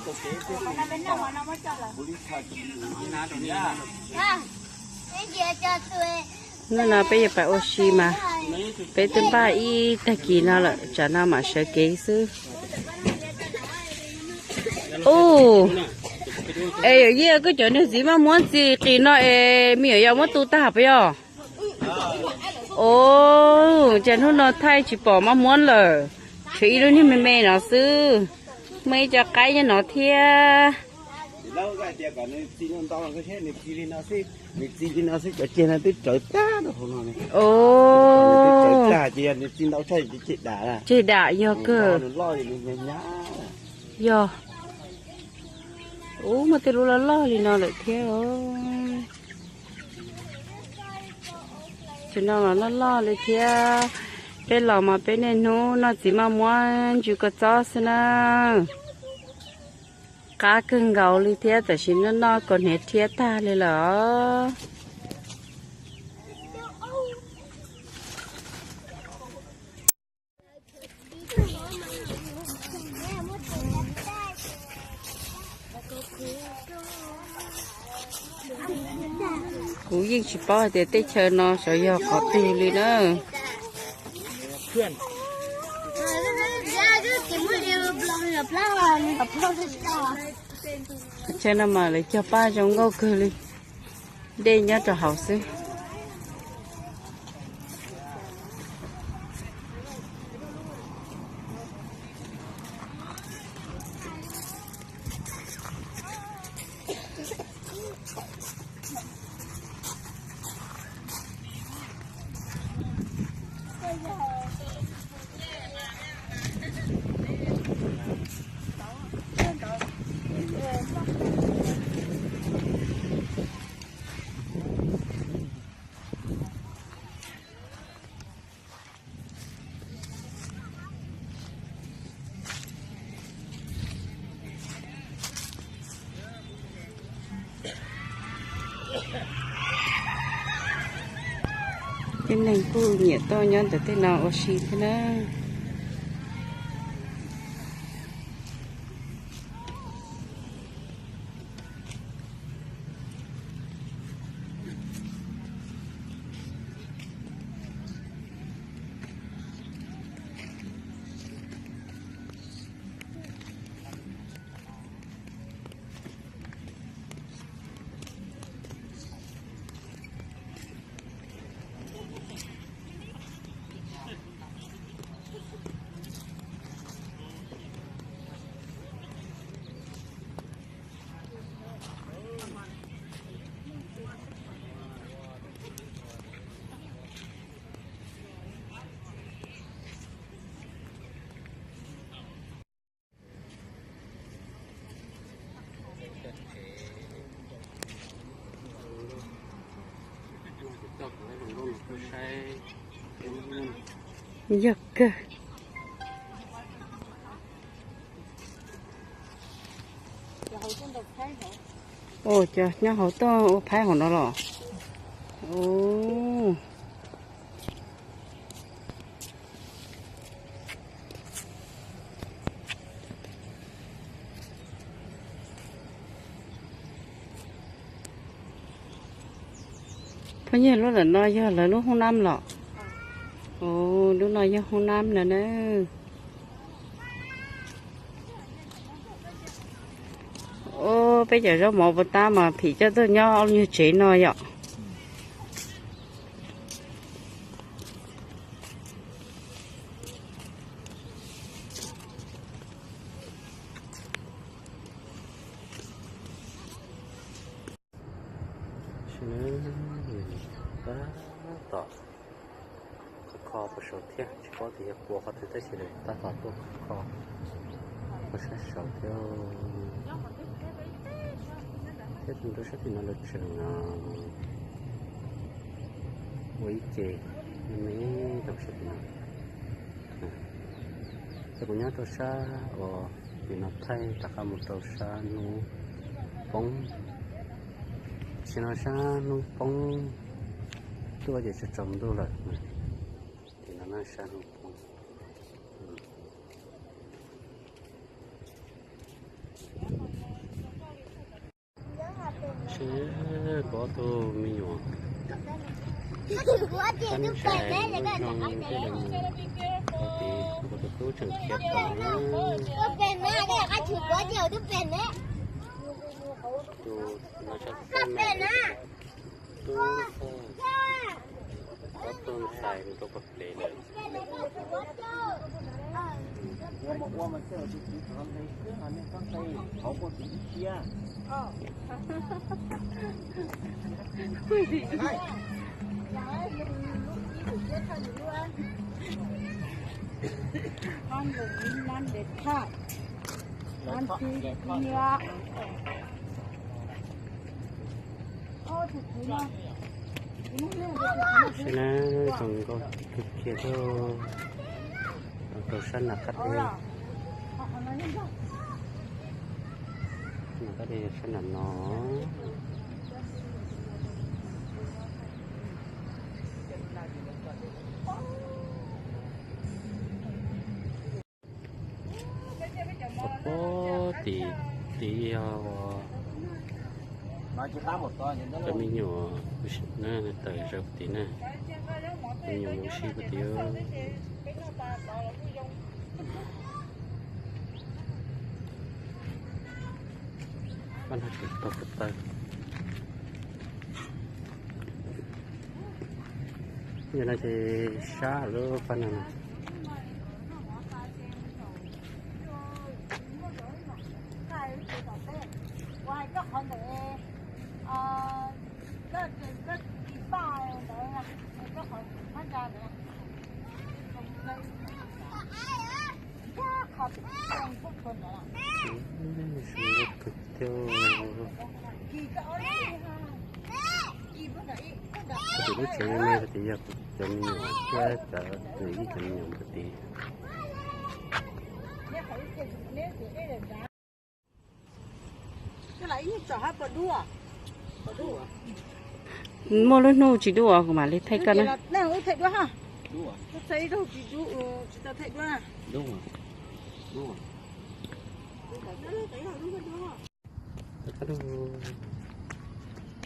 Hnub no peb yuav pais ua si mas peb twb npaj ib tag kis no lawm, tsam no mam sawv kev xwb. Ub, es Yawm Yias, koj cov niag txiv maj muab ntxi qis no es me nyuam yaus muab tu tag puas yog? Ub, cas hnub no thaij tsis pom maj muab lawm, tshuav ib lub niag me me no xwb. Muaj ib co qaib nyob no thiab. Ub, tseg dam yog kawg. Yog. Ub, muaj tej lub loj loj li no lawm thiab. Ces no los loj loj li thiab. Peb los mas peb niaj hnub noj txiv maj muab ntsw kua txob xwb na. Qab kawg nkaus li thiab, tam sim no noj kaus hniav rhiab tag li lawm. Kuv yeej tsis paub hais tias teb chaws no xyov yog qhov twg li na. Qhov chaw no mas lawv cog paj zoo nkauj kawg li, dej nyob rau hauv xwb. Tib neeg kuj nyiam tuaj nyob ntawm tej no ua si thiab na. Yog kawg. Ua cas nyob hauv tuaj ua phaib hauv no los? Ub. Phooj ywg, lub ntawm no yog lawv lub hoob nab los? Ub, lub no yog hoob nab no na. Ub, peb cov zaub mov puas tab mas phim coj tuaj nyob ob lub nyuag tsev no yom. Tab tom kho puas saud thiab, tsis paub tias yog puas qhov twg tab sis lawv tab tom tuaj kho puas sab saud thiab. Thiab tus rau sab tim no lawv tseem ua ib ce me me rau sab tim no. Ces kuv nyob rau sab uas tim no thaij rov qab mus rau sab hnub poob. Sim no sab hnub poob tuaj ces tsaus ntuj lawm. Tim no sab hnub poob. Ob tug me nyuam sab ntshai lub hnub no thiaj li mus ua tim kuv tus tub tseem khiav tom na. Tus no sab teb me tub tub ob tug ntxhais mus rau pem plev lawm. Sab na, zoo nkauj kawg kiag thiab. Rau sab nram qab deg, nram qab deg sab nram no. Pob tim tid yog cov me nyuam tawm zaws puag tid na, cov me nyuam mus ua si puag tid. Pab no tseem taug ko taw. Yog no ces sab lub pab no na. Zoo nkauj kawg thiab. Kuv lub tsev me me puag tid yog kuv cov me nyuam thiab cov nws ib cov me nyuam puag tid. Muaj lub hnub tsis dub kuv mam li thaij koj na.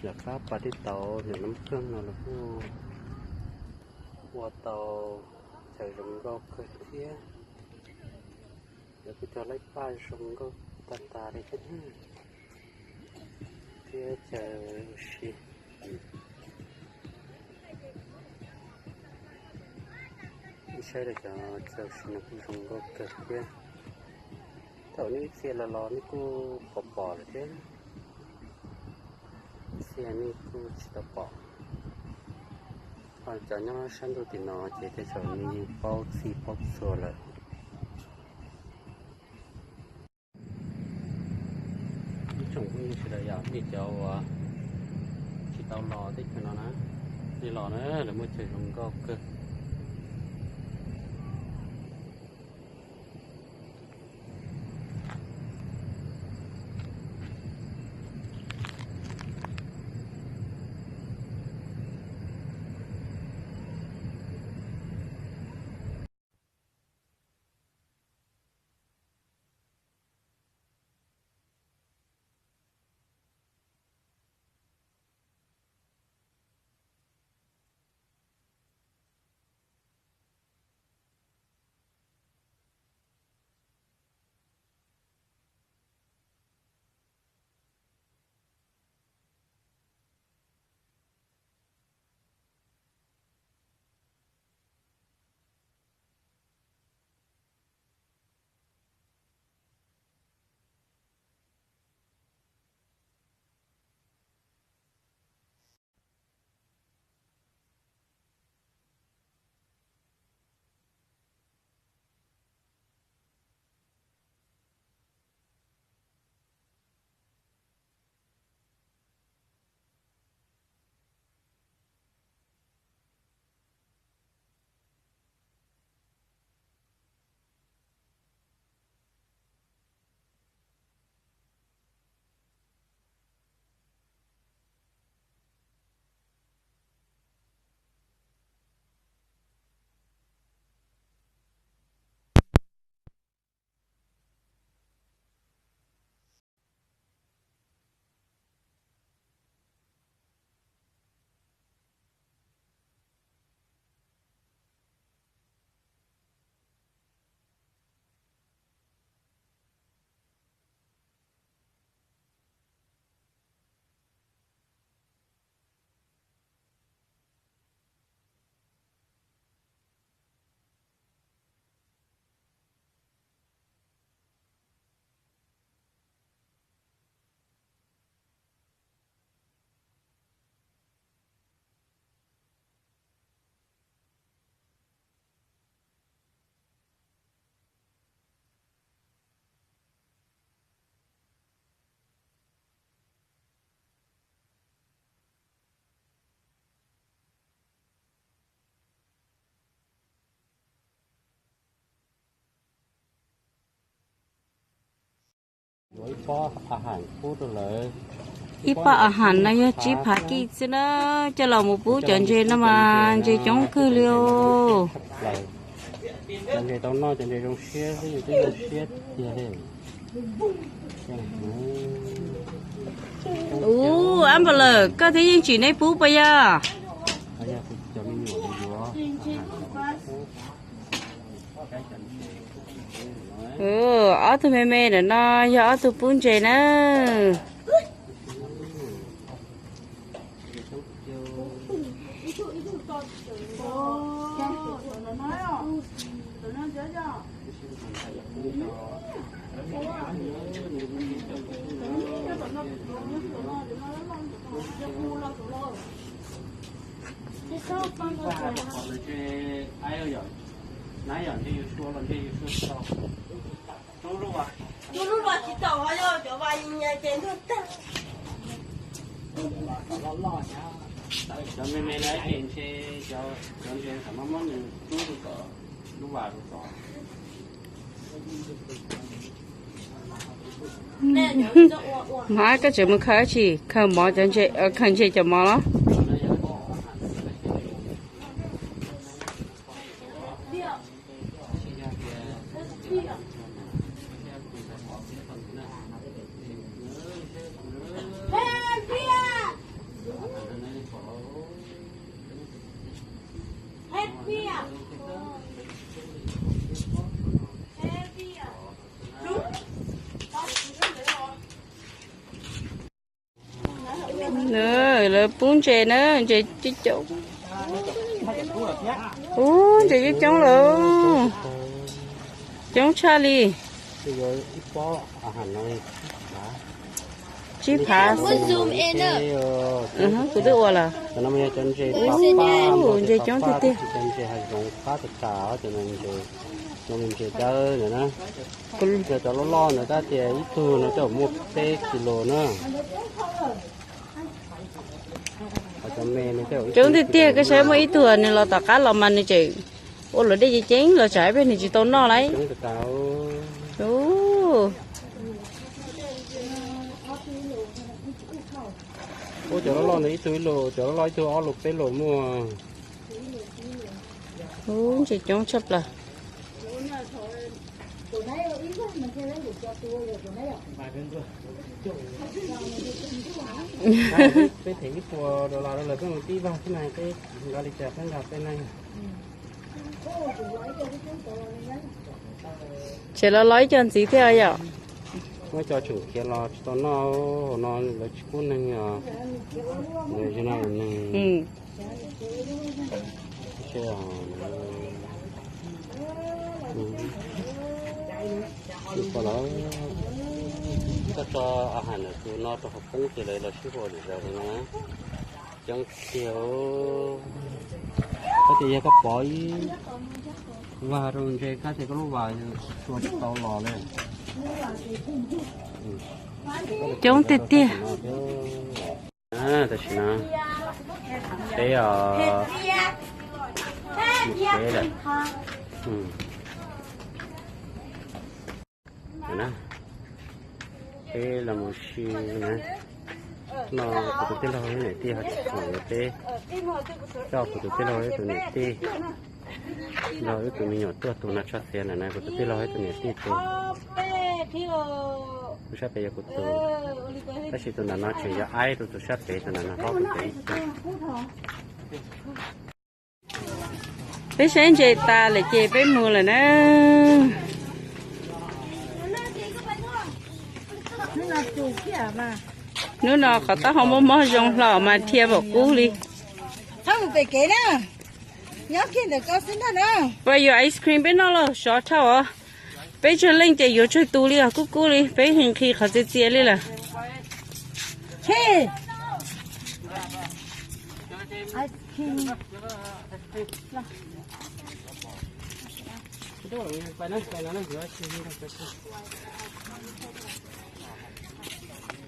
Lawv qab pas tej tauv ntawm lub kheej no los kuj ua tau chaw zoo nkauj kawg thiab. Lawv kuj cog laib paj zoo nkauj tag tag li thiab, thiab chaw ua si. Ib saib rau cov chaw ua si no kuj zoo nkauj kawg thiab. Thaum nej ib txhia los los nej kuj pom pom lawm thiab, ib txhia nej kuj tsis tau pom. Ho cov nyob sab ntuj tim no ces tej zaum nej yeej paub txhij paub txhua lawm. Ib tsoom phooj ywg sawv daws, yog nej cov uas tsis tau los teb chaws no na, nej los na, lawv muaj chaw zoo nkauj kawg. Ib pob a ham no yog tsib phav kij xwb na, coj los mus pub cov ntses no mas ntses coob kawg li os. Cov ntses tau noj cov ntses zoo siab xwb, yus twb zoo siab tiag li. Ub, ab npau lawm, koj thiaj yeej tsim nej pub puas yog? Ob tug me me ntawm no yog ob tug pub ntses na. Cov me me na ces ntshe cov, cov ntses tam mab muab nws rub rau tom lub vas rau tod. Mas koj tseem mus khaws dab tsi? Khaws mov cov ntses, khaws ntses cov mov los? Lawv pub ntses na, ntses coob coob. Ub, ntses coob coob lawm. Coob tshaj li. Tsib phav. Kuv twb ua lawm. Ntses coob tiag tiag. Ntses dawb ntawd na. Yog cov loj loj ntawd tab tias ib tug no coj muaj peb kis lus na. Coob tiag tiag, koj saib muaj ib tug nws los tom qab los mas nws tseem ua luam dej ceev ceev los tsam ib pliag nws tsis tau noj lauj. Ua cov loj loj ntawd ib tug ib lus, cov loj loj ib tug ob lus peb lus muaj. Ub, ntses coob tshaj plaws. Peb them ib puas dollar rau lawm peb mus tib vaj xwb na, peb nqa li cas peb nqa peb na. Tseem los los ib co ntxiv thiab yom. Muaj ib co tseem khiav los tsis tau noj, hauv no lawv tsis pub neeg os. Lawv tsis noj neeg. Lawv tso a has ntawm tus no rau hauv poob ces lawv los sib ua lwm zaus no na. Coob tiag. Koj tias yog koj pov ib vas rau ntses kab tias koj lub vas tsis tau los li. Coob tiag tiag. Tam sim no peb, peb lawm. Peb los mus si na. No kuv tus tij laug thiab niam tij ho tsis khoom, peb coj kuv tus tij laug thiab tus niam tij, los wb tus me nyuam tuaj tus no tso txiav ntawm no, kuv tus tij laug thiab tus niam tij tus. Tus sab pem yog kuv tus, tab sis tus ntawm no tseem yog aib rau tus sab pem, tus ntawm no hlob kuv tus ib tug. Peb saib ntses tas lawm ces peb mus lawm na. Hnub no qhov taub hau mob mob zoo hlo mas dhia npaum qub li. Pab yuav ice cream peb noj los sov dhau os. Peb tsawg leej ces yuav tsawg tus li os, kub kub li, peb nqhis qhov txias txias li lawm.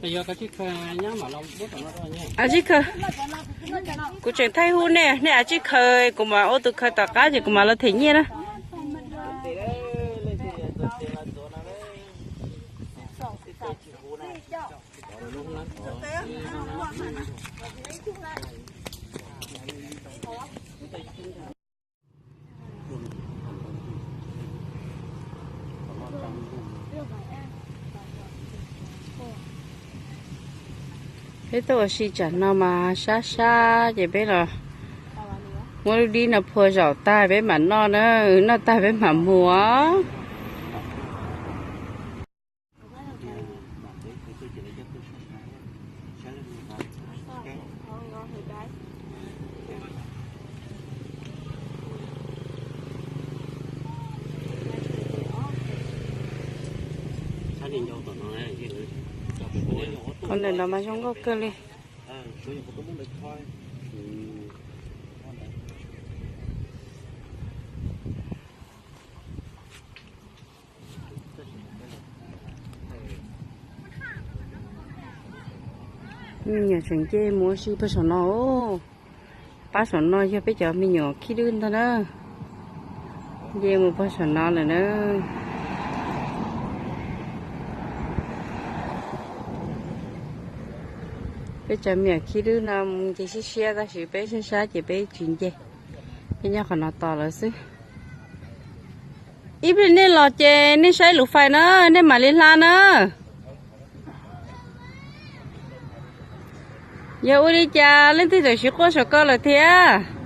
Ab tsi khaws, kuv tseem thaij hu nej, nej ab tsi khaws, kuv mam ua tus khaws tom qab ces kuv mam los them nyiaj na. Peb tuaj ua si tsam no mas sab sab ces peb los muab lub dib no phua zaum tag peb mam noj na, noj tag peb mam mus. Qhov ntawm no mas zoo nkauj kawg li. Me nyuam tseem nce mus ua si pog saum no. Pab saum no yog peb cov me nyuam khib dwb ntag na. Nce mus pog saum no lawm na. Peb cov me nyuam khib dwb no mus nce siab siab tab sis peb sab sab ces peb tsis nce. Peb nyob qhov no tos lawv xwb. Ib pliag nej los ces nej saib lus fais na, nej mam li hla na. Yog ua li cas leej twg txawm siv quaj saum ko lawm thiab?